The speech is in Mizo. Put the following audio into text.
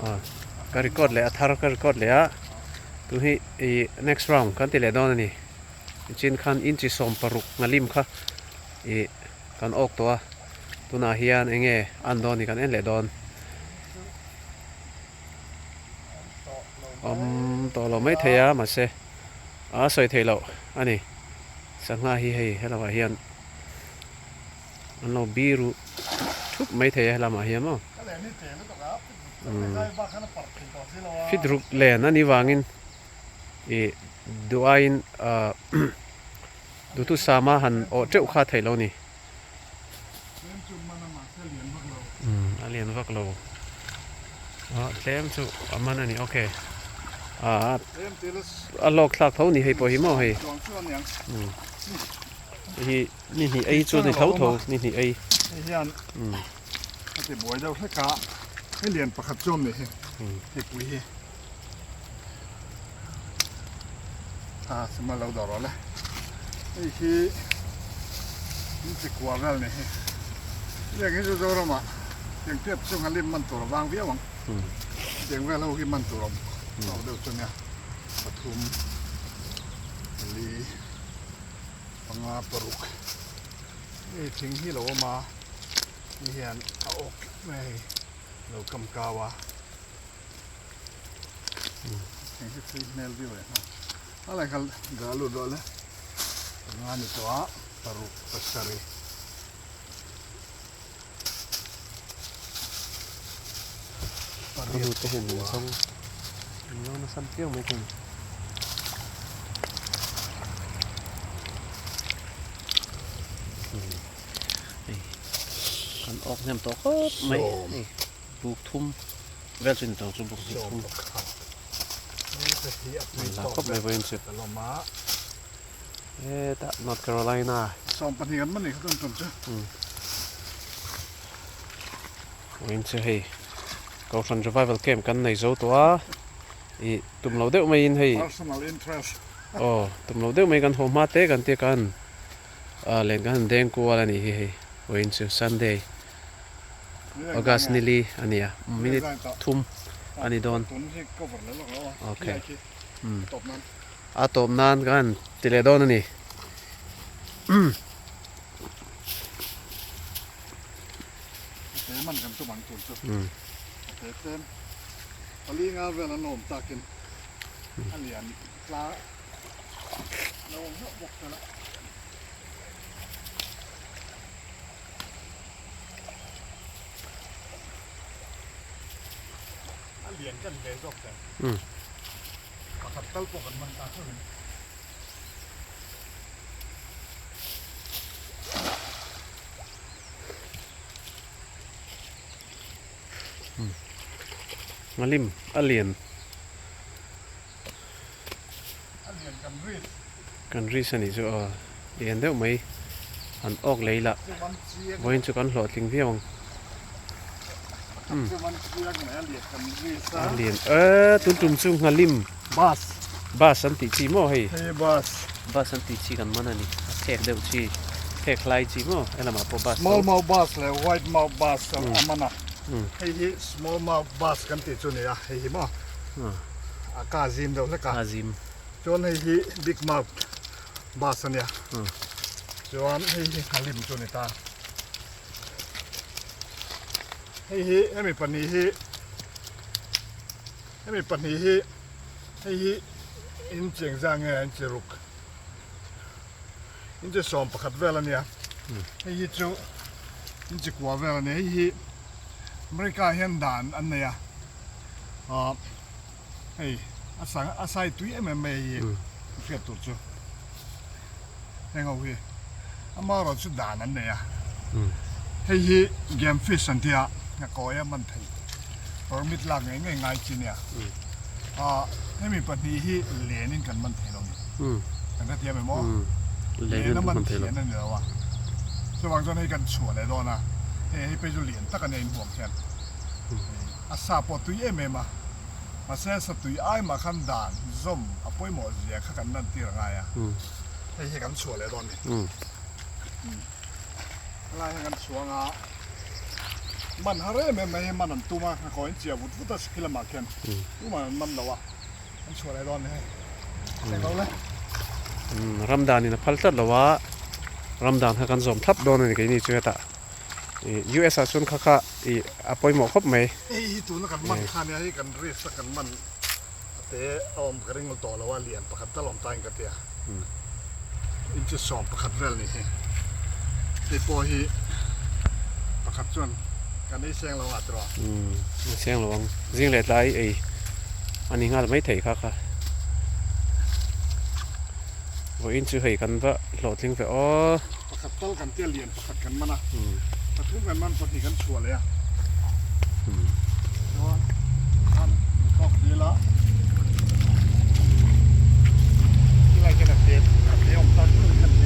Ka record leh a thar ka record leh a tu hi ih next round kan ti leh dawn a ni tichin khan inchi 16 ngalim kha ih kan awk tawh a tunah hian eng nge an dawn ni kan en leh dawn awm tawh lo mai thei a mahse a sawi theih loh a ni sangha hi hei helaiah hian. An lo biru thup mai thei a helamah hian maw. Fit ruk len a nih vangin ih duh aiin ah duhthusama han awh teuh kha theih lo a ni. A lian vak lo ah tlem chu a man a ni okay ah a hlawk thlak tho a ni hei pawh hi maw hei. Hei hi ni hnih ei chu ni tho tho ni hnih ei. Hei hian a ti buai deuh hlek a, hei lian pakhat chu awm ni hi, hei pui hi. A sima lo dawr awle. Hei hi in chi kua vel ni hi. Heng hi chu Zoramah tiang tep chu nghalim man tur a vang viau ang. Tiang vel ho hi man tur awm tawk deuh chu nia pathum pali. Panga paruk hei thing hi lo awm a ni hian a awk mai a hei lo kam kau a thing hi thui hmel viau leh nghal a lai kha dah lut rawh le panga ni tawh a paruk pasarih. Pariat te hian min zawng min zawng nasa viau mai thei. Hei kan awk hnem tawh khawp mai hei buk thum vel chu ni tawh ang chu buk hnih thum la khawp mai vawiin chu hetah North Carolina. 20 an man ni kha chuan tum chu. Vawiin chu hei Kohhran Revival Camp kan nei zo tawh a, ih tum lo deuh maiin hei Personal interest aw tum lo deuh mai kan haw hma te kan tia kan ah len kan han deng kual a nih hi hei vawiin chu Sunday August nili a ni a minute thum a ni dawn okay a tawp nan kan han ti leh dawn a ni. Te man kan tum ang tur chu a te tlem pali nga vel an awm takin a lian tla lo awm hlauh bawk tel a. A lian kan ve zawk tel pakhat tal pawh kan man ta tho in. Ngalim a lian. Kan ris a nih chu aw lian deuh mai an awk lei lah vawiin chu kan hlawhtling viau ang. A lian e tun tum chu nghalim bus bus an tih chi maw hei hei bus bus an tih chi kan man a ni a khek deuh chi khek hlai chi maw helamah pawh bus small mouth bus leh white mouth bus a man a hei hi small mouth bus kan tih chu a ni a hei hi maw a ka zim deuh hlek a a zim chuan hei hi big mouth bus a nia chuan hei hi nghalim chu a ni ta. Hei hi hemi pahnih hi hemi pahnih hi hei hi in cheng zah nge in chi ruk in chi 11 vel a nia hei hi chu in chi kua vel a nia hei hi America ah hian dan an nei a ah hei a sang a sai tui em em mai a hei hi hriat tur chu. Heng ho hi amaherawh chu dan an nei a, hei hi game fish an tia a kawi a man thei permit lak ngei ngei ngai chi nia ah hemi pahnih hi lenin kan man thei lo ni kan hrethiam em aw len a man thian a ni lo a chuvang chuan hei kan chhuah leh dawn a hei hei phei chu lian tak a nia inhuam hian a sa pawh tui em em a. Mahse satui ai mah khan dan zawm a pawimawh zia kha kan lantir a ngai a, hei hi kan chhuah leh dawn a ni. Helai hian kan chhuang a, Man har em em mai hi man an tum a, nghakhawh in chiah vut vut a sikhi lamah khian tumah an man lo a, an chhuah leh dawn ni hei. Eng lo le. Ram danin a phal tlat lo a, ram dan kha kan zawm thlap dawn a ni keini chu hetah. US ah chuan kha kha a pawimawh khawp mai. Hei hi tuna kan man kha nia hei kan risk a kan man te a awm ka ring tawh lo a lian pakhat tal awm ta in ka tia inchi 11 vel ni hi hei pawh hi pakhat chuan kan ei seng lo a tiraw ei seng lo ang zing leh tlai ei a ni nghal mai thei kha kha vawiin chu hei kan va hlawhtling ve aw pakhat tal kan tia lian pakhat kan man a pathum kan man pahnih kan chhuah leh a chuan khan tawk dil a tilai khian a te a te awm tak tak hian.